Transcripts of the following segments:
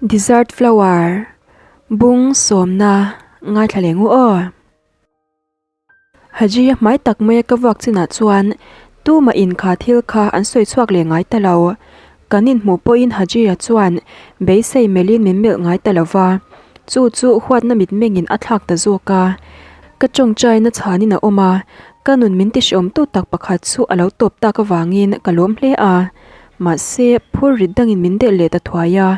Dessert Flower, Bung sawmna ngaithla leh ngu aw. Haji a hmai tak maia ka vuak chinah chuan tumah in kha thil kha an sawi chhuak leh ngai ta lo. Kan inhmuh pawhin Haji-a chuan beisei melhin min melh ngai ta lo va, chu chu huatna mitmengin a thlak ta zawk a. Ka tawngtaina chhanin a awm a, ka nun min tihreawmtu tak pakhat chu a lo tawp tak avangin ka lawm hle a. Mahse, phur rit dangin min delh leh ta thuai a.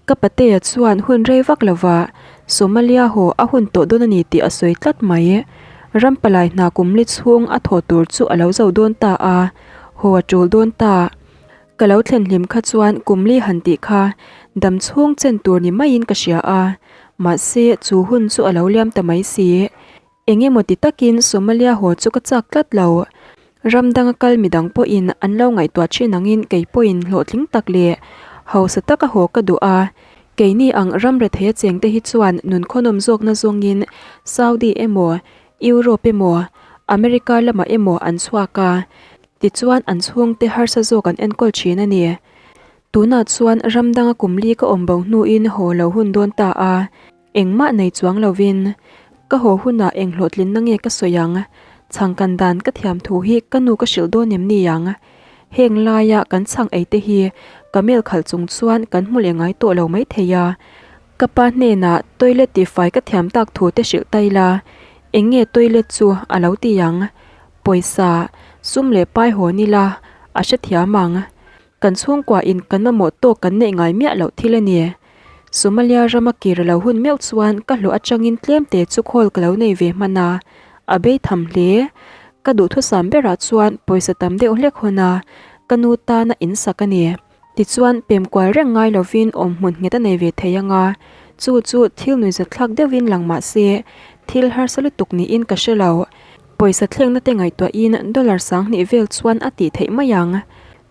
Ka patea chuan hun rei vak lova Somalia haw a hun tawh dawn a ni tih a sawi tlat mai. Ram palai hna kumli chhung a thaw tur chu a lo zo dawn ta a, haw a tul dawn ta. Ka lo thlen hlim kha chuan kumli han tih kha dam chhung chen tur ni maiin ka hria a, mahse chu hun chu a lo liam ta mai si. Eng emaw ti takin Somalia haw chu ka chak tlat lo. Ram danga kal midang pawhin an lo ngaihtuah thin angin kei pawhin hlawhtling tak leh hausa taka haw ka duh a. Keini ang ram retheia chengte hi chuan nun khawnawm zawkna zawngin Saudi emaw, Europe emaw, America lamah emaw an chhuak a, tichuan an chhungte harsa zawk an enkawl thin a ni. Tunah chuan ram danga kum li ka awm bo hnuin haw lo hun dawn ta a. Engmah nei chuang lovin, ka haw hunah eng hlawhtlinna nge ka sawi ang? Chhangkan dan ka thiam thu hi ka nu ka hrilh dawn em ni ang? Heng laia kan chhang ei te hi ka mel khalh chung chuan kan hmu leh ngai tawh lo maithei a. Ka pa hnenah toilet tihfai ka thiam tak thu te hrilh ta ila, eng nge toilet chu a lo ti ang? Pawisa, sum leh pai hawn ila a hrethiam ang. Kan chhungkua in kan mamawh tawk kan neih ngai miah loh thil a ni. Somalia rama kir a lo hun meuh chuan ka hlawh atangin tlem te chu khawl ka lo nei ve hman a, a bei tham hle. Ka duhthusam berah chuan pawisa tam deuh hlek hawn a, ka nu tana in sak a ni. Tichuan pemkual reng ngai lovin awmhmun nghet a nei ve thei ang a, chu chu thil nuihzatthlak deuhin lang mah se thil harsa lutuk niin ka hre lo. Pawisa thlengna te ngaihtuahin dollar 2000 vel chuan a tih theih mai ang.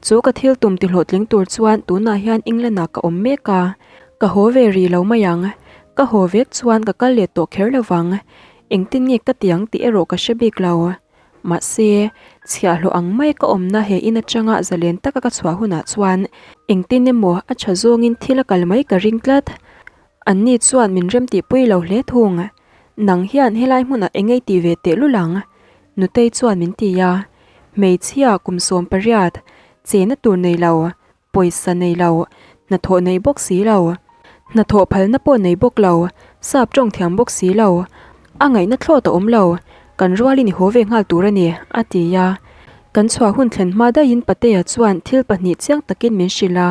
Chu ka thil tum ti hlawhtling tur chuan tunah hian England ah ka awm mek a, ka haw ve rih lo mai ang. Ka haw vek chuan ka kal leh tawh kher lo vang. Engtin nge ka ti ang tih erawh ka hre bik lo. Mahse, chhiahhlawh ang mai ka awmna he in atanga zalen taka ka chhuah hunah chuan engtin emaw a tha zawngin thil a kal mai ka ring tlat. Anni chuan min remtihpui lo hle thung. Nang hian helai hmunah engei tih ve tehlul ang? Nutei chuan min ti a. Hmeichhia kum 18, chena tur nei lo, pawisa nei lo, hnathawh nei bawk si lo, hnathawh phalna pawh nei bawk lo, sap tawng thiam bawk si lo, a ngaihna thlawt a awm lo, kan rualin i haw ve nghal tur a ni, a ti a. Kan chhuah hun thlen hma daihin Patea chuan thil pahnih chiang takin min hrilh a,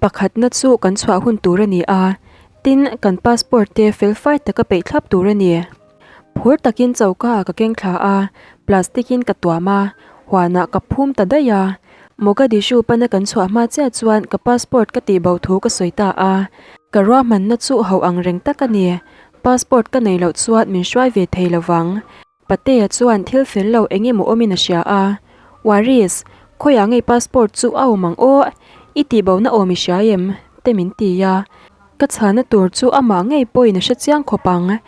pakhatna chu kan chhuah hun tur a ni a, tin, kan passport te felfai taka peih thlap tur a ni. Phur takin choka ah ka keng thla a, plastic in ka tuam a, huanah ka phum ta daih a. Mogadishu pana kan chhuah hma chiah chuan ka passport ka tih bo thu ka sawi ta a. Ka ruahmanna chu ho ang reng tak a ni, passport ka nei loh chuan min hruai ve thei lo vang. Patea chuan thil fel lo eng emaw awmin a hria a, Waris, khawiah ngei passport chu a awm ang aw, i tih bona awm i hria em? te min ti a. Ka chhana tur chu amah ngei pawhin a hre chiang khawp ang.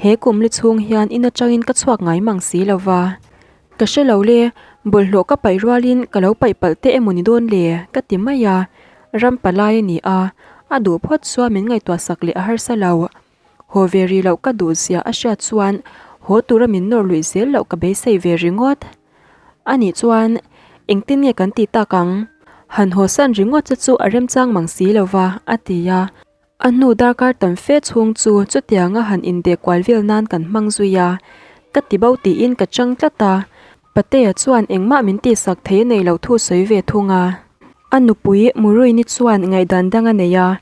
He kum li chhung hian in atangin ka chhuak ngai mang si lo va. Ka hre lo le, bawlhhlawh ka paih rualin ka lo paih palh teh emaw ni dawn le, ka ti mai a. Ram palai a ni a, a duh phawt chuan min ngaihtuah sak leh a harsa lo. Haw ve rih loh ka duh zia a hriat chuan haw tura min nawr luih zel loh ka beisei ve ringawt. Anih chuan engtin nge kan tih tak ang? Han haw san ringawt che chu a remchang mang si lo va, a ti a. A hnu darkar tam fe chhung chu chutianga han indeh kual vel nan kan hmang zui a. Ka ti bo tiin ka chang tlat a. Patea chuan engmah min tihsak thei a nei lo thu sawi ve thung a. A nupui Muruini chuan ngaihdan dang a nei a,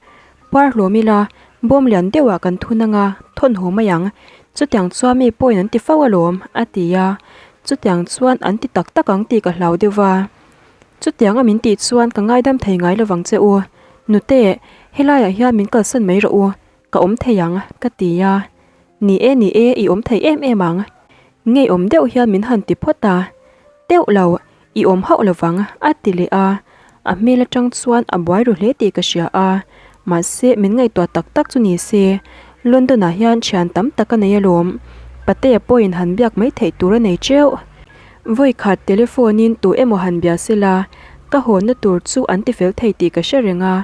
Par hlawm ila, bawm lian deuhah kan thun anga thawn haw mai ang, chutiang chuan mi pawhin an ti fo alawm, a ti a. Chutiang chuan an ti tak tak ang tih ka hlau deuh va. Chutianga min tih chuan ka ngaidam thei ngai lovang che u. Nute, helaiah hian min kalsan mai rawh u, ka awm thei ang, ka ti a. Ni e, ni e, i awm thei em em ang. Ngeiawm deuh hian min han ti phawt a, Deuh lo, i awm hauh lovang, a ti leh a. A hmel atang chuan a buai ru hle tih ka hria a, mahse min ngaihtuah tak tak chu ni se, London ah hian thian tam tak a nei alawm, Patea pawhin han biak mai theih tur a nei teuh. Vawikhat telephone in tu emaw han bia se la, ka hawnna tur chu an ti fel thei tih ka hre reng a.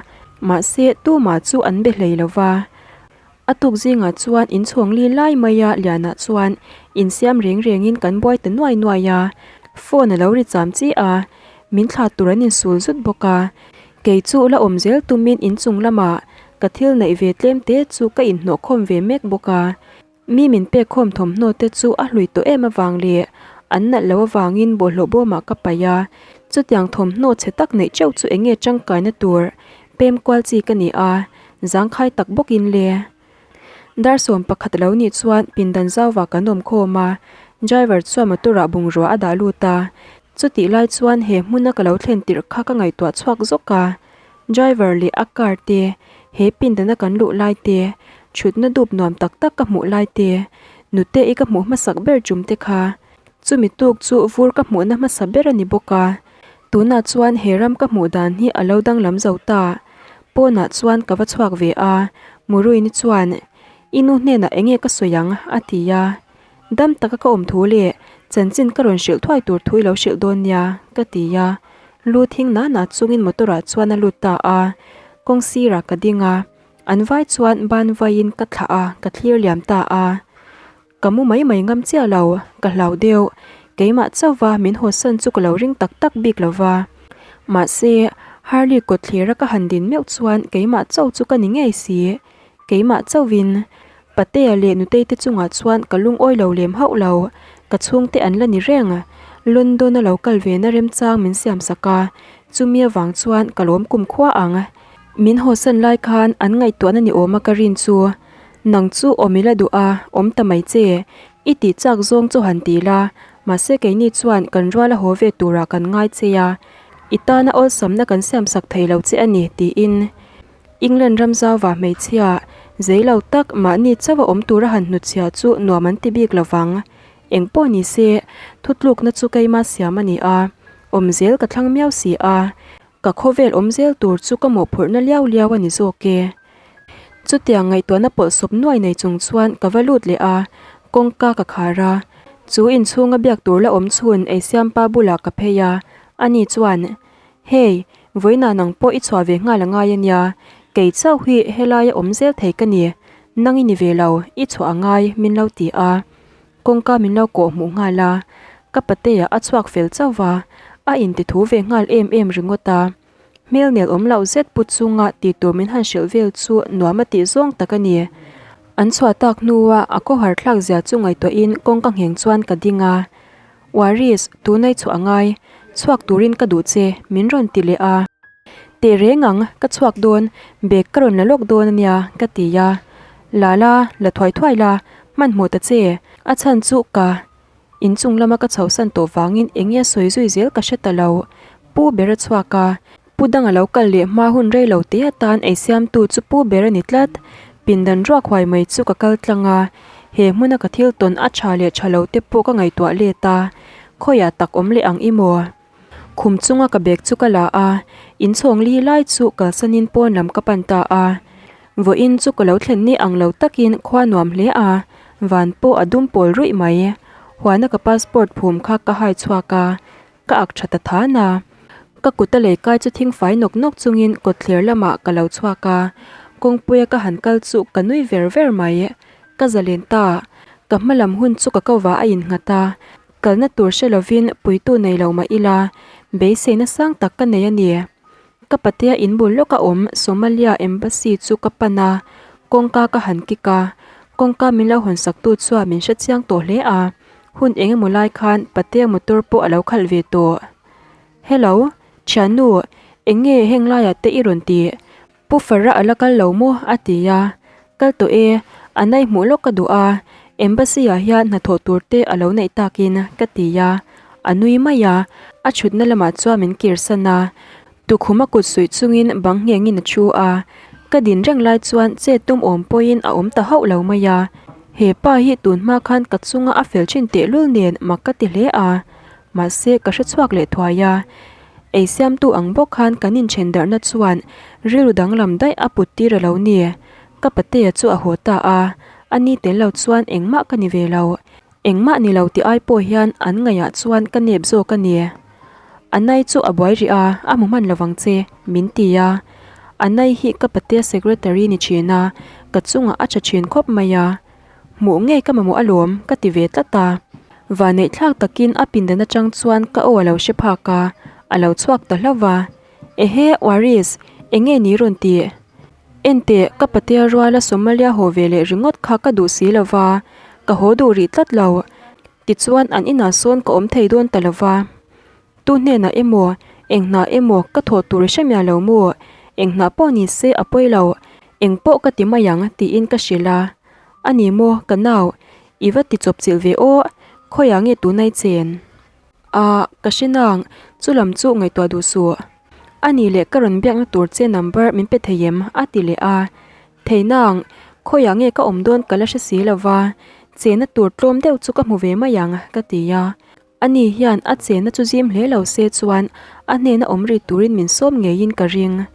Mahse, tumah chu an be hlei lo va. A tuk zingah chuan inchhawng li lai maia Liana chuan insiam reng rengin kan buai ta nuai nuai a, phone a lo ri cham chi a, min thlah tur an insul zut bawk a. Kei chu la awm zel tumin inchung lamah ka thil neih ve tlem te chu ka inhnawhkhawm ve mek bawk a. Mi min pek khawm thawmhnaw te chu a hlui tawh em avang leh an nalh loh avangin bawlhhlawh bawmah ka paih a, chutiang thawmhnaw chhe tak neih teuh chu enge tangkaina tur pem kual chi ka ni a, zangkhai tak bawkin le. Dar 11 a lo nih chuan pindan zauvah kan awm khawm a, driver chuan motor ah bungrua a dah lut a, chutih lai chuan he hmuna ka lo thlen tirh kha ka ngaihtuah chhuak zawk a. Driver leh a car te, he pindana kan luh lai te, thutna dup nuam tak tak ka hmuh lai te, nute i ka hmuh hmasak ber chum te kha. Chumi tuk chu vur ka hmuhna hmasa ber a ni bawk a. Tunah chuan he ram ka hmuh dan hi a lo danglam zo ta. Pawnah chuan ka va chhuak ve a, Muruini chuan, I nu hnenah enge ka sawi ang? a ti a. Dam taka ka awm thu leh chanchin ka rawn hrilh thuai tur thu i lo hrilh dawn nia, ka ti a. Lu thing na na chungin motor ah chuan a lut ta a. Kawng sirah ka ding a, an vai chuan ban vaiin ka thlah a, ka thlir liam ta a. Ka mu mai mai ngam chiah lo, ka hlau deuh. Keimah chauva min hawsan chu ka lo ring tak tak bik lo va. Mahse, Harley kawtthlera ka han din meuh chuan keimah chauh chu ka ni ngei si. Keimah chauhin Patea leh Nutei te chungah chuan ka lungawi lo lem hauh lo, ka chhungte an la ni reng. London a lo kal ve na remchang min siam sak a, chumi avang chuan ka lawm kum khua ang. Min hawsan lai khan an ngaihtuahna ni awma ka rin chu, Nang chu awm i la duh a, awm ta mai che. I tih chak zawng chu han ti la, mahse keini chuan kan rual a haw ve turah kan ngai che a, i tana awlsamna kan siam sak thei lo che a ni, tiin. England ram zauva hmeichhia zei lo tak mahni chauh a awm tura han hnutchhia chu nuam an ti bik lo vang. Eng pawh ni se, thutlukna chu keima siam a ni a, awm zel ka thlang miau si a, ka khawvel awm zel tur chu ka mawhphurhna liau liau a ni zawk e. Chutiang ngaihtuahna pawlhsawp nuai nei chung chuan ka va lut leh a, kawngka ka khar a, chu inchhunga biak tur la awm chhun eisiampa bulah ka phei a, ani chuan, Hey, vawiinah nang pawh i chhuah ve nghal a ngai a nia, kei chauh hi helaia awm zel thei ka ni, nang i ni ve lo, i chhuah a ngai, min lo ti a. Kawngka min lo kawh hmuh nghal a, ka patea a chhuak fel chauh va, a inti thu ve nghal em em ringawt a. Hmel nel awm loh zet pu chunga ti tur min han hrilh vel chu nuam a tih zawng tak a ni. An chhuah tak hnua a khawhar thlak zia chu ngaihtuahin kawngka ngheng chuan ka ding a. Waris, tunai chhuah a ngai, chhuak turin ka duh che, min rawn ti leh a. Teh reng ang, ka chhuak dawn, bag ka rawn la lawk dawn a nia, ka ti a. La la, la thuai thuai la, hmanhmawh ta che, a chhan chu ka inchung lama ka chhohsan tawh vangin eng nge sawi zui zel ka hre ta lo. Pu ber a chhuak a, Pu dang a lo kal leh hma hun rei lo te atan ei siamtu chu pu ber a ni tlat. Pindan ruak huai mai chu ka kal tlang a, he hmuna ka thil tawn a tha leh tha lo te pawh ka ngaihtuah let a, khawiah tak awm leh ang i maw? Khum chunga ka bag chu ka la a, inchhawng li lai chu kalsanin pawn lam ka pan ta a. Vawiin chu ka lo thlen ni ang lo takin khua nuam hle a, van pawh a dum pawl ruih mai. Huana ka passport phum kha ka hai chhuak a, Ka ak tha ta than a, ka kut a lei kai chu thing fai nawk nawk chungin kawtthler lamah ka lo chhuak a, kawngpuia ka han kal chu ka nui ver ver mai. Ka zalen ta, ka hma lam hun chu ka ko vah a innghat a, kalna tur hre lovin puitu nei lo mah ila, beiseina sang tak ka nei a ni. Ka patea in bul lawka awm Somalia Embassy chu ka pan a, kawngka ka han kik a, kawngka min lo hawn saktu chuan min hrechiang tawh hle a. Hun eng emaw lai khan patea motor pawh a lo khalh ve tawh. Hello, thiannu, eng nge heng laiah te i rawn tih? Pu Farah a la kal lo maw? a ti a. Kal tawh e, a nai hmuh lawk ka duh a, Embassy ah hian hnathawh tur te a lo neih takin ka ti a. A nui mai a, a thutna lamah chuan min kirsan a. Tukhum a kut suih chungin bang nghengin a thu a, ka din reng lai chuan che tum awm pawhin a awm ta hauh lo mai a. He pa hi tun hma khan ka chunga a fel thin tehlul nen mak ka ti hle a, mahse ka hre chhuak leh thuai a. Ei siamtu ang bawk khan kan inthen darhna chuan rilru danglam daih a put tir a lo ni. Ka patea chu a haw ta a, a ni tel lo chuan engmah ka ni ve lo. Engmah ni lo tih ai pawh hian an ngaihah chuan ka nep zawk a ni. A nai chu a buai rih a, a hmu hman lovang che, min ti a. Anai hi ka patea secretary ni thin a, ka chungah a tha thin khawp mai a. Hmuh ngei ka mamawh alawm, ka ti ve tlat a. Vaneihthlak takin a pindan atang chuan ka aw a lo hre phak a, a lo chhuak ta hlauh va. Ehe, Waris, eng nge ni rawn tih? Enteh, ka patea ruala Somalia haw ve leh ringawt kha ka duh si lo va, ka haw duh rih tlat lo. Tichuan an inah sawn ka awm thei dawn ta lo va. Tu hnenah emaw, eng hna emaw ka thawh tur i hre miah lo maw? Eng hna pawh ni se a pawi lo, eng pawh ka ti mai ang tiin ka hrilh a. A ni maw, ka nau, i va ti chawp chilh ve aw, khawiah nge tunai chen? Ah, ka hre nang, chu lam chu ngaihtuah duh suh. A nih leh ka rawn biakna tur che number min pe thei em? a ti leh a. Thei nang, khawiah nge ka awm dawn ka la hre si lo va, chenna tur tlawm deuh chu ka hmu ve mai ang, ka ti a. Ani hian a chenna chu zim hle lo se chuan a hnena awm ri turin min sawm ngeiin ka ring.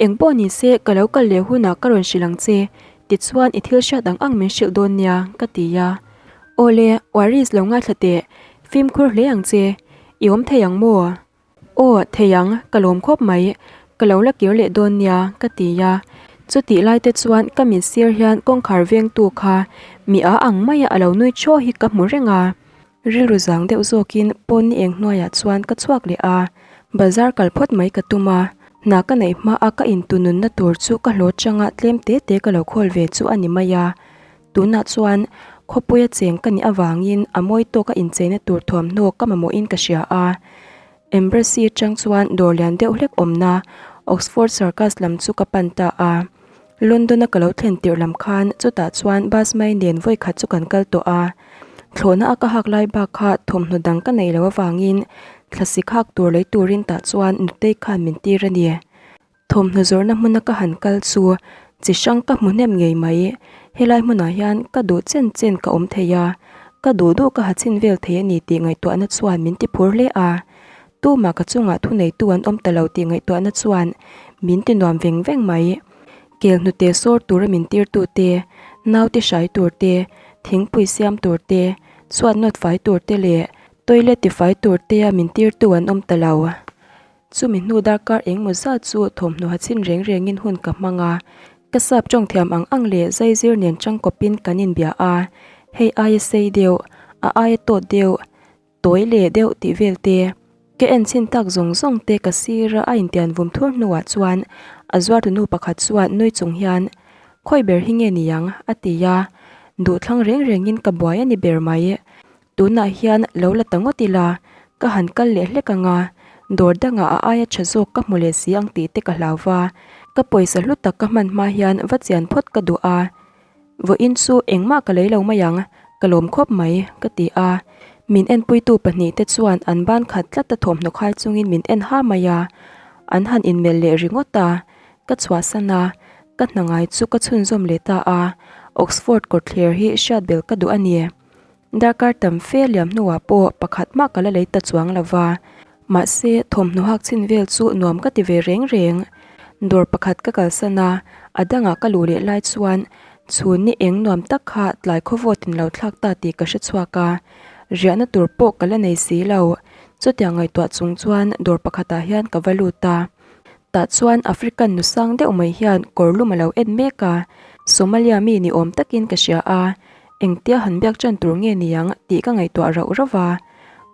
Eng pawh ni se ka lo kal leh hunah ka rawn hrilh ang che, tichuan i thil hriat ang ang min hrilh dawn nia, ka ti a. Awle, Waris lo ngaithla teh, fimkhur hle ang che, i awm thei ang maw? Aw, thei ang, ka lawm khawp mai. Ka lo la kir leh dawn nia, ka ti a. Chutih lai te chuan ka mit sir hian kawngkhar vengtu kha mi a ang maia a lo nui chaw hi ka hmu reng a. Rilru zang deuh zawkin pawn ni eng hnuaiah chuan ka chhuak leh a, bazar kal phawt mai ka tum a. Hna ka neih hmaa ka intununna tur chu ka hlaw changa tlem te te ka lo khawl ve chu a ni mai a. Tunah chuan khawpuia cheng ka nih avangin a mawi tawka incheina tur thuamhnaw ka mamawhin ka hria a. Embassy atang chuan dawr lian deuh hlek awmna Oxford Circus lam chu ka pan ta a. London-a ka lo thlen tirh lam khan chutah chuan bus mai nen vawi khat chu kan kal tawh a. Thlawhna a ka hak lai bak kha thawmhnaw dang ka neih loh avangin thlasik hak tur lei turin tah chuan nutei khan min tir a ni. Thawmhnaw zawrhna hmuna ka han kal chu chi hrang ka hmu hnem ngei mai. Helai hmunah hian ka duh chen chen ka awm thei a, ka duh duh ka ha chhin vel thei a ni tih ngaihtuahna chuan min ti phur hle a. Tumah ka chungah thuneitu an awm ta lo tih ngaihtuahna chuan min ti nuam veng veng mai. Kel hnute sawr tura min tirtu te, naute hrai tur te, thingpui siam tur te, chhuat nawt fai tur te leh toilet tifai tur tea min tirtu an awm ta lo. Chumi hnu darkar engmaw zat chu thawmhnaw ha chhin reng rengin hun ka hmang a, ka sap tawng thiam ang ang leh zaizir nen tangkawpin kan inbia a, hei aia sei deuh, a aia tawt deuh, tawi leh deuh tih vel te, ka en chhin tak zawng zawng te ka sir a a intian vum thur hnuah chuan a zuartunu pakhat chuan nui chung hian Khawi ber hi nge niang? a ti a, duhthlang reng rengin ka buai a ni ber mai. Tunah hian lo la ta ngawt ila, ka han kal leh hlek ang a, dawr dangah a aia tha zawk ka hmu leh si ang tih te ka hlau va, ka pawisa hlu tak ka hman hma hian va chian phawt ka duh a, vawiin chu engmah ka lei lo mai ang, ka lawm khawp mai, ka ti a. Min enpuitu pahnihte chuan an ban khat tlat a thawmhnaw khai chungin min en ha mai a, an han inmelh leh ringawt a, ka chhuahsan a, ka hna ngai chu ka chhunzawm leh ta a, Oxford kawtthler hi hriat belh ka duh a ni. Darkar tam fe liam hnuah pawh pakhat mah ka la lei ta chuang lo va. Mahse, thawmhnaw hak chin vel chu nuam ka ti ve reng reng. Dawr pakhat ka kalsan a, a dangah ka luh leh lai chuan chhun ni eng nuam tak kha tlai khawvawt in lo thlak ta tih ka hre chhuak a. Riahna tur pawh ka la nei si lo. Chutiang ngaihtuah chung chuan dawr pakhatah hian ka va lut a. Tah chuan African nu sang deuh mai hian kawr lum a lo en mek a, Somalia mi ni awm takin ka hria a. Engtia han biak ṭan tur nge niang tih ka ngaihtuah rauh rauh a,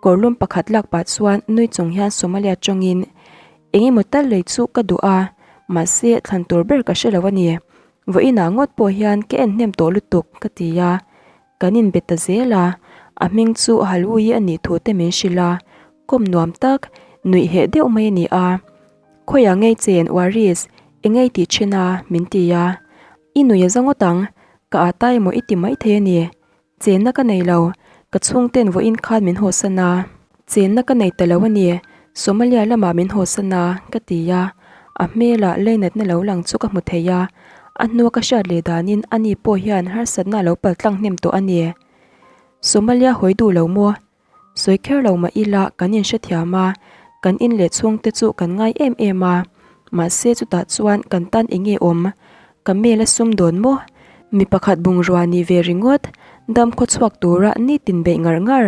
kawrlum pakhat lak pah chuan nui chung hian Somalia tawngin, Eng emaw tal lei chu ka duh a, mahse thlan tur ber ka hre lo a ni. Vawiinah ngawt pawh hian ka en hnem tawh lutuk, ka ti a. Kan inbe ta zel a, a hming chu Halwui a nih thu te min hrilh a, kawm nuam tak, nuih heh deuh mai a ni a. Khawiah ngei chen Waris, eng ngei tih ṭhin a, min ti a. I nui a za ngawt ang, ka ata emaw i ti mai thei a ni. Chenna ka nei lo, ka chhungten vawiin khan min hawsan a. Chenna ka nei ta lo a ni, Somalia lamah min hawsan a, ka ti a. A hmelah leinatna lo lang chu ka hmu thei a, a hnua ka hriat leh danin ani pawh hian harsatna a lo paltlang hnem tawh a ni. Somalia hawi duh lo maw? Sawi kher lo mah ila kan inhrethiam a, kan in leh chhungte chu kan ngai em em a, mahse chutah chuan kan tan eng nge awm? Ka mel a sum dawn maw? Mi pakhat bungrua ni ve ringawt, dam khaw chhuak tura nitin beih ngar ngar.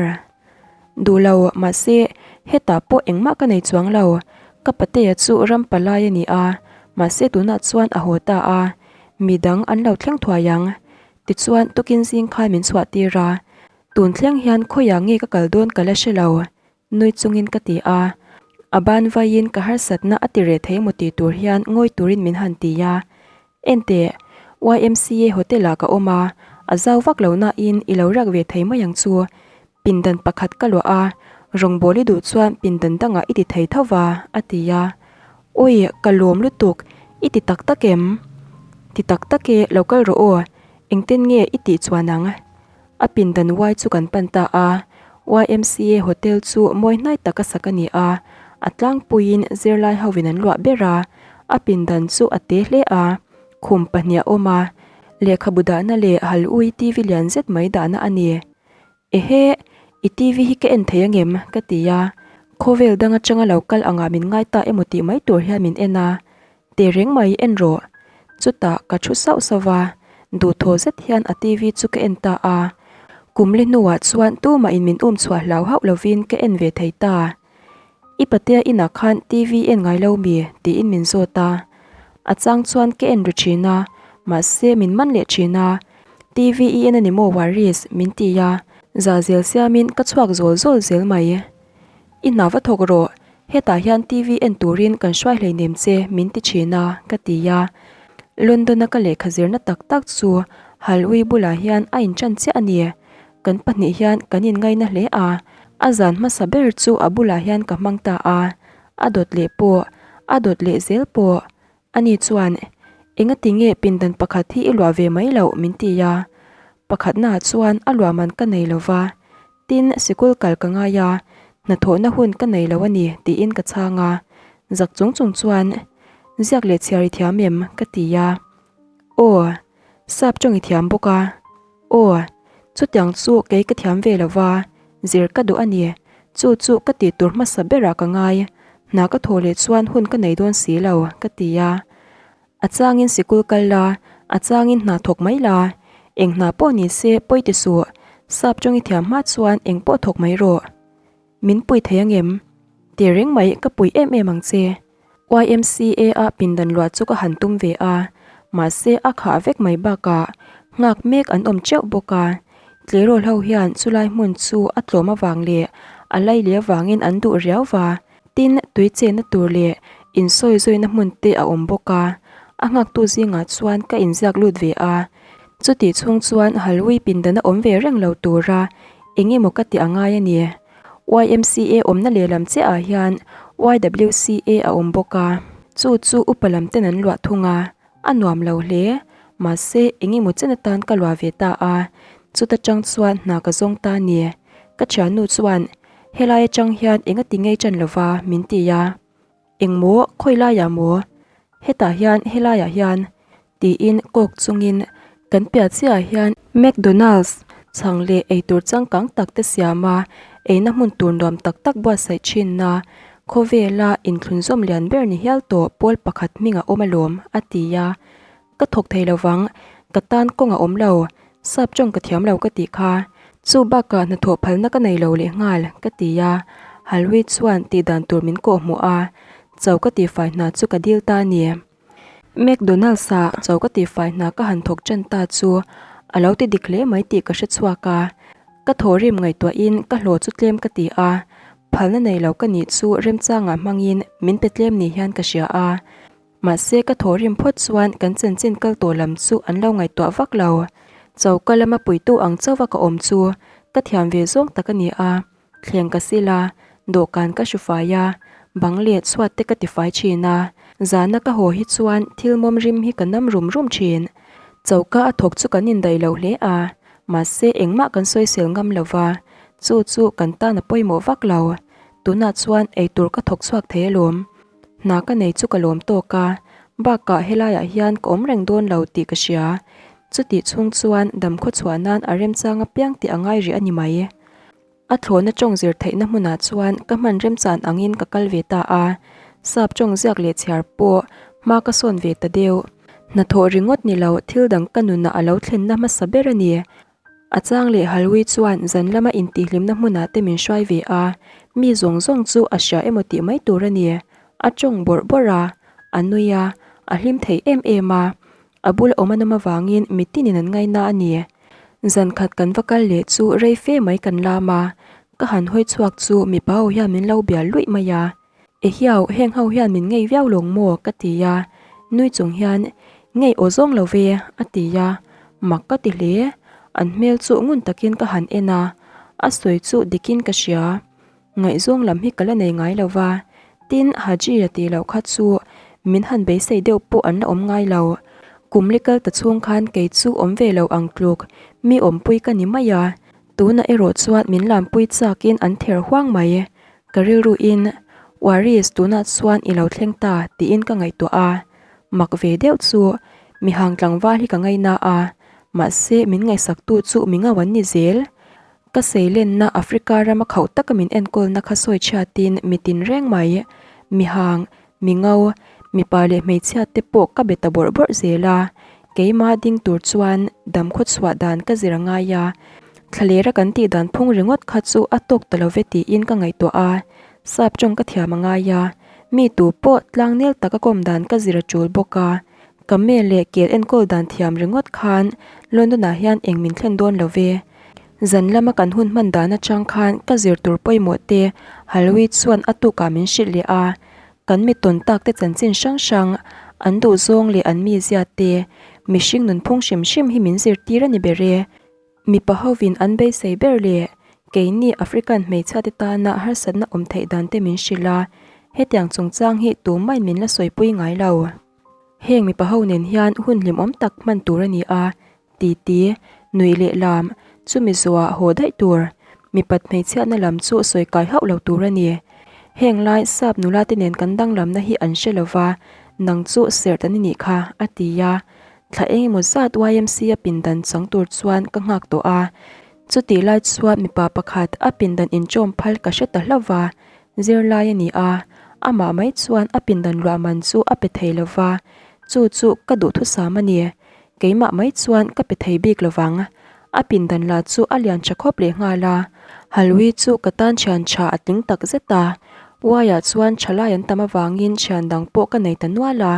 Duh lo, mahse hetah pawh engmah ka nei chuang lo, ka patea chu ram palai a ni a. Mahse tunah chuan a haw ta a, midang an lo thleng thuai ang. Tichuan tukin zing khan min chhuah tir a, tun thleng hian khawiah nge ka kal dawn ka la hre lo, nui chungin ka ti a. A ban vaiin ka harsatna a ti reh thei maw tih tur hian ngawi turin min han ti a. Enteh, YMCA hotel ah ka awm a, a zau vak lo nain i lo riak ve thei mai ang chu. Pindan pakhat ka luah a, rawngbâwl i duh chuan pindan dangah i ti thei tho va, a ti a. Awi, ka lawm lutuk, i ti tak tak em? Ti tak tak e, lo kal rawh aw, engtin nge i tih chuan ang? A pindan uai chu kan pan ta a, YMCA hotel chu mawi hnai taka sak a ni a, a tlangpuiin zirlai hovin an luah ber a, a pindan chu a te hle a, khum pahnih a awm a, lehkhabu dahna leh hal ui TV lian zet mai dahna a ni. Ehe, i TV hi ka en thei angem? ka ti a, khawvel dang atanga lo kal angah min ngai ta emaw tih mai tur hian min en a, Tehreng mai en rawh. Chutah ka thu sauh sauh va, duhthaw zet hian a TV chu ka en ta a. Kum li hnuah chuan tumah in min um chhuah hlau hauh lovin ka en ve thei ta. I patea inah khan TV en ngai lo mi? tiin min zawt a. A chang chuan ka en ru thin a, mahse min man leh thin a. TV i en a ni maw Waris? min ti a. Za zel siamin ka chhuak zawl zawl zel mai. I hna va thawk rawh, hetah hian TV en turin kan hruai hleinem che min ti thin a, ka ti a. London-a ka lehkha zirna tak tak chu Halui bulah hian a inṭan chiah a ni. Kan pahnih hian kan inngaina hle a, a zan hmasa ber chu a bulah hian ka hmang ta a, a dawt leh pawh, a dawt leh zel pawh. Ani chuan, Engati nge pindan pakhat hi i luah ve mai loh? min ti a. Pakhatnaah chuan a luah man ka nei lo va, tin, sikul kal ka ngai a, hnathawhna hun ka nei lo a ni, tiin ka chhang a. Zak chung chung chuan, Ziak leh chhiar i thiam em? ka ti a. Aw, sap tawng i thiam bawk a. Aw, chutiang chu kei ka thiam ve lo va, zir ka duh a ni. Chu chu ka tih tur hmasa berah ka ngai. Hna ka thawh leh chuan hun ka nei dawn si lo, ka ti a. A changin sikul kal la, a changin hna thawk mai la. Eng hna pawh ni se pawi ti suh, sap tawng i thiam hma chuan eng pawh thawk mai rawh. Min pui thei angem? Ti reng mai ka pui em em ang che. YMCA a pindan luah chu ka han tum ve a, mahse a khah vek mai bakah nghak mek an awm teuh bawk a. Tleirawl ho hian chulai hmun chu a tlawm avang leh a laili avangin an duh riau va, tin tui chenna tur leh insawi zawina hmun te a awm bawk a. A nghaktu zingah chuan ka inziak lut ve a, chutih chhung chuan Halwi pindana awm ve reng lo tura Eng emaw ka tih a ngai a ni. YMCA awmna lehlam chiahah hian YWCA a awm bawk a, chu chu upa lam ten an luah thung a, a nuam lo hle. Mahse, eng emaw chen atan ka luah ve ta a, chuta tang chuan hna ka zawng ta a ni. Ka thiannu chuan, Helai atang hian eng a ti ngei tan lova min ti a. Engmaw, khawi laiah maw? Hetah hian, helaiah hian tiin kawk chungin kan piah chiahah hian McDonald's chhang leh eitur changkang tak te siam a, eina hmun tur nuam tak tak buatsaih thinna khawvela inthlunzawm lian ber ni hial tawh pawl pakhat hming a awm alawm, a ti a. Ka thawk thei lo vang, ka tan kawng a awm lo, sap tawng ka thiam lo ka tih kha. Chu bakah hnathawh phalna ka nei lo leh nghal, ka ti a. Halwi chuan tih dan tur min kawh hmuh a, cho ka tihfai hna chu ka dil ta a ni. McDonald's-ah cho ka tihfai hna ka han thawk tan ta chu a lo ti dik hle mai tih ka hre chhuak a. Ka thawhrim ngaihtuahin ka hlawh chu tlem ka ti a, phalna nei lo ka nih chu remchangah hmangin min pe tlem ni hian ka hria a. Mahse ka thawhrim phawt chuan kan chanchin kal tawh lam chu an lo ngaihtuah vak lo. Choka lama puitu ang chauha ka awm chu ka thiam ve zawng tak a ni a, thleng ka sil a, dawhkan ka hru fai a, bang leh chhuat te ka tifai thin a, zana ka haw hi chuan thil mawm rim hi ka nam rum rum thin. Choka a thawk chu kan indaih lo hle a, mahse engmah kan sawisel ngam lo va, chu chu kan tan a pawimawh vak lo. Tunah chuan eitur ka thawk chhuak thei alawm. Hna ka nei chu ka lawm tawk a, bakah helaiah hian ka awm reng dawn lo tih ka hria. Chutih chhung chuan damkhaw chhuah nan a remchang apiang tih a ngai rih a ni mai. A thlawhna tawng zir theihna hmunah chuan ka hman remchan angin ka kal ve ta a, sap tawng ziak leh chhiar pawh hma ka sawn ve ta deuh. Hnathawh ringawt ni lo thil dang ka nunah a lo thlenna hmasa ber a ni. A chang leh Halwi chuan zan lama intihhlimna hmunah te min hruai ve a, mi zawng zawng chu a hria emaw tih mai tur a ni. A tawng bawrh bawrh a, a nui a, A hlim thei em em a, a bula awm a nawm avangin mitinin an ngaina a ni. Zan khat kan va kal leh chu rei fe mai kan lam a, ka han hawi chhuak chu mipa ho hian min lo bial luih mai a. Ehiau, heng ho hian min ngei viau lawng maw? ka ti a, nui chung hian, Ngei aw zawng lo ve, a ti a, mak ka ti hle. An hmel chu ngun takin ka han en a, a sawi chu dikin ka hria. Ngaihzawng lam hi ka la nei ngai lo va, tin Haji a tih loh kha chu min han beisei deuh pawh an la awm ngai lo. Kum li kal ta chhung khan kei chu awm ve lo ang tluk, mi awmpui ka ni mai a, tunah erawh chuan min lampui chakin an ther huang mai. Ka rilruin, Waris tunah chuan i lo thleng ta tiin ka ngaihtuah a, mak ve deuh chu mi hang tlangval hi ka ngaina a, mahse min ngaihsaktu chu mi ngau an ni zel. Ka seilenna Africa rama khauh taka min enkawlna kha sawi chhiatin mi tin reng mai, mi hang, mi ngo, mipa leh hmeichhia te pawh ka be ta bawrh bawrh zel a, keima ding tur chuan dam khaw chhuah dan ka zir a ngai a, thlalera kan tih dan phung ringawt kha chu a tawk ta lo ve tiin ka ngaihtuah a, sap tawng ka thiam a ngai a, mi tu pawh tlangnel taka kawm dan ka zir a tul bawk a, ka mel leh kel enkawl dan thiam ringawt khan London ah hian eng min thlen dawn lo ve. Zan lama kan hun hman dan atang khan ka zir tur pawimawh te Halwi chuan a tukah min hrilh leh a, kan mi tawn tak te chanchin hrang hrang, an duhzawng leh an mizia te, mihring nunphung hrim hrim hi min zirtir a ni ber e. Mipa hovin an beisei ber leh keini African hmeichhia te tana harsatna awm theih dan te min hrilh a, hetiang chungchang hi tumah in min la sawipui ngai lo. Heng mipa ho nen hian hun hlimawm tak hman tur a ni a, titi, nuih leh lam, chumi zawhah haw daih tur, mipat hmeichhiatna lam chu sawi kai hauh lo tur a ni. Heng lai sap nula te nen kan danglamna hi an hre lova, nang chu serh tan i nih kha, a ti a. Thla eng emaw zat YMC a pindan chang tur chuan ka nghak tawh a. Chutih lai chuan mipa pakhat a pindan inchawm phal ka hre ta hlauh va, Zirlai a ni a, amah mai chuan a pindan luah man chu a pe thei lo va, chu chu ka duhthusam a ni. Keimah mai chuan ka pe thei bik lo vang. A pindan lah chu a lian tha khawp leh nghal a, Halwi chu ka tan thian tha a tling tak zet a. Uaiah chuan thalai an tam avangin thian dang pawh ka nei ta nual a,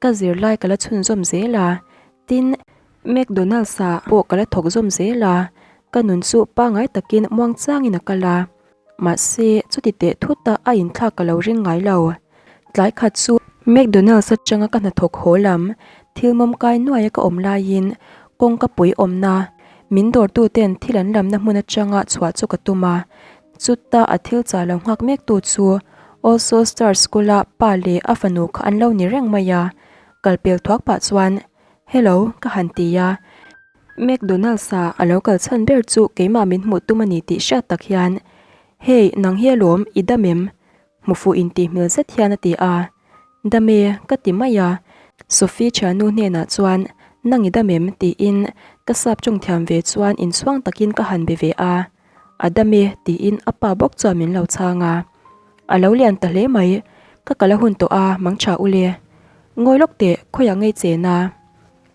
ka zirlai ka la chhunzawm zel a, tin, McDonald's-ah pawh ka la thawk zawm zel a, ka nun chu pangngai takin muangchangin a kal a. Mahse, chuti teh thut a a inthlak ka lo ring ngai lo. Tlai khat chu McDonald's atanga ka hnathawk haw lam thil mawm kai nuaia ka awm laiin kawngka pui awmna min dawrtuten thil an lamna hmun atanga chhuah chu ka tum a. Chuta a thil chah lo nghak mektu chu All Souls Church School-a pa leh a fanu kha an lo ni reng mai a. Kalpel thuak pah chuan, Hello, ka han ti a. McDonald's-a a lo kal chhan ber chu keimah min hmuh tum a ni tih hriat tak hian, Hey, nang hi alawm, i dam em? Hmu fuh intih hmel zet hian a ti a. Dam e, ka ti mai a. Sophie thiannu hnenah chuan, Nang i dam em? tiin ka sap tawng thiam ve chuan inchhuang takin ka han be ve a. A dam e, tiin a pa bawk chuan min lo chhang a. A lo lian ta hle mai, ka kal a hun tawh a, mang tha ule. Ngawi lawk teh, khawiah ngei chen a?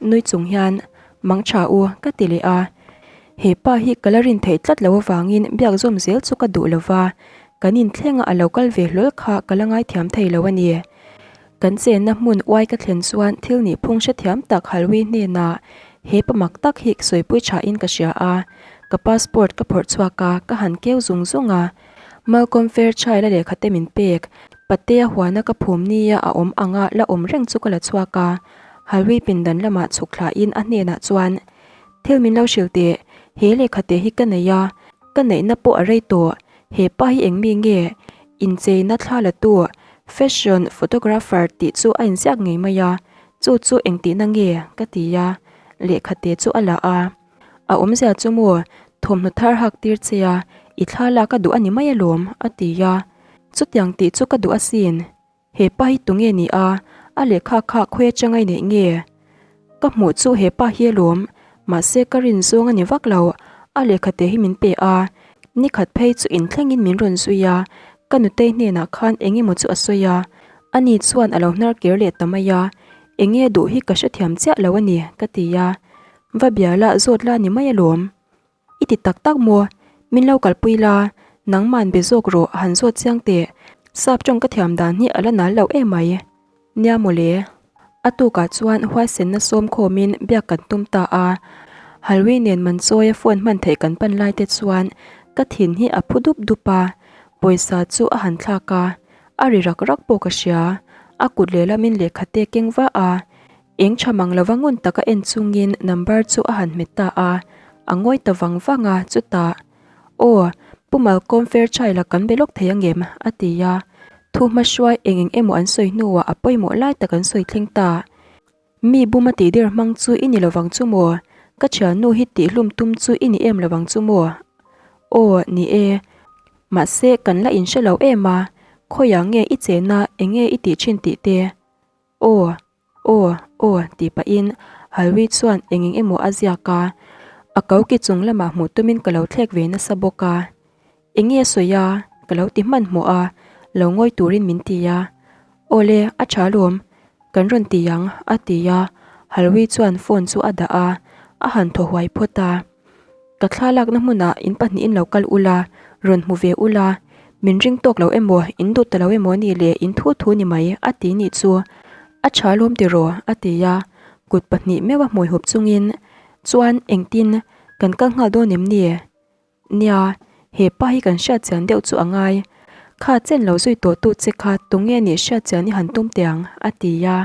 Nui chung hian, Mang tha u, ka ti leh a. He pa hi ka la rin theih tlat lo avangin biak zawm zel chu ka duh lo va, kan inthleng a a lo kal ve hlawl kha ka la ngaithiam thei lo a ni. Kan chenna hmun uai ka thlen chuan thil nihphung hrethiam tak Halwi hnenah he pa mak tak hi sawipui thain ka hria a, ka passport ka phawrh chhuak a, ka han keu zung zung a. Malcolm Fairchild-a lehkha te min pek, Patea huana ka phum nia a awm anga la awm reng chu ka la chhuak a. Halwi pindan lamah chhuk thlain a hnenah chuan, Thil min lo hrilh teh, he lehkha te hi ka nei a, ka neihna pawh a rei tawh, he pa hi eng mi nge? Incheina thla la tu, fashion photographer tih chu a inziak ngei mai a, chu chu engtihna nge? ka ti a, lehkha te chu a la a. A awmzia chu maw, thawmhnaw thar hak tir che a, i thla lak a duh a ni mai alawm, a ti a. Chutiang tih chu ka duh asin. He pa hi tunge ni a, a lehkha kha khawi atanga i neih nge? Ka hmuh chu he pa hi alawm, mahse ka rin zawng a ni vak lo, a lehkha te hi min pe a, nikhat phei chu inthlengin min rawn zui a, ka nutei hnenah khan eng emaw chu a sawi a, ani chuan a lo hnar kir leh ta mai a, enge duh hi ka hrethiam chiah lo a ni, ka ti a, va bia lah zawt la ni mai alawm. I ti tak tak maw? Min lo kalpui la, nangman be zawk rawh a han zawt chiang teh. Sap tawng ka thiam dan hi a la nal lo em mai. Nia mawle. A tukah chuan huaisenna sawm khawmin biak kan tum ta a. Halwi nen man chawia phone hman theih kan pan lai te chuan ka thin hi a phu dup dup a, pawisa chu a han thlak a, a ri rak rak pawh ka hria. A kut lehlamin lehkha te keng va a, eng tha mang lova ngun taka en chungin number chu a han hmet ta a, a ngawi ta vang vang a, chutah. Aw, Pu Malcolm Fairchild-a kan be lawk thei angem? a ti a. Thu hmahruai eng eng emaw an sawi hnuah a pawimawh lai tak an sawi thleng ta. Mi bum a tih der hmang chu i ni lovang chu maw? Ka thiannu hi tihhlum tum chu i ni em lovang chu maw? Aw, ni e. Mahse, kan la inhre lo em a, khawiah nge i chena eng nge i tih thin tih te? Aw. Aw, aw, tih pahin Halwi chuan eng eng emaw a ziak a, a ko ki chung lamah hmuh tumin ka lo thlek ve nasa bawk a. Eng nge sawi a? Ka lo ti hmanhmawh a, lo ngawi turin min ti a. Aw le, a tha alawm, kan rawn ti ang, a ti a, Halwi chuan phone chu a dah a, a han thaw huai phawt a. Ka thla lakna hmunah in pahnihin lo kal ula, rawn hmu ve ula, min ring tawk lo emaw, in duh ta lo emaw ni le, in thu thu ni mai, a ti nih chu. A tha lawm tiraw? a ti a, kut pahnih meuha hmui hup chungin, Chuan, engtin, kan kal nghal dawn em ni? Nia, he pa hi kan hriat chian deuh chu a ngai. Kha chen lo zui tawh tu che kha tunge nih hriat chian i han tum teh ang, a ti a.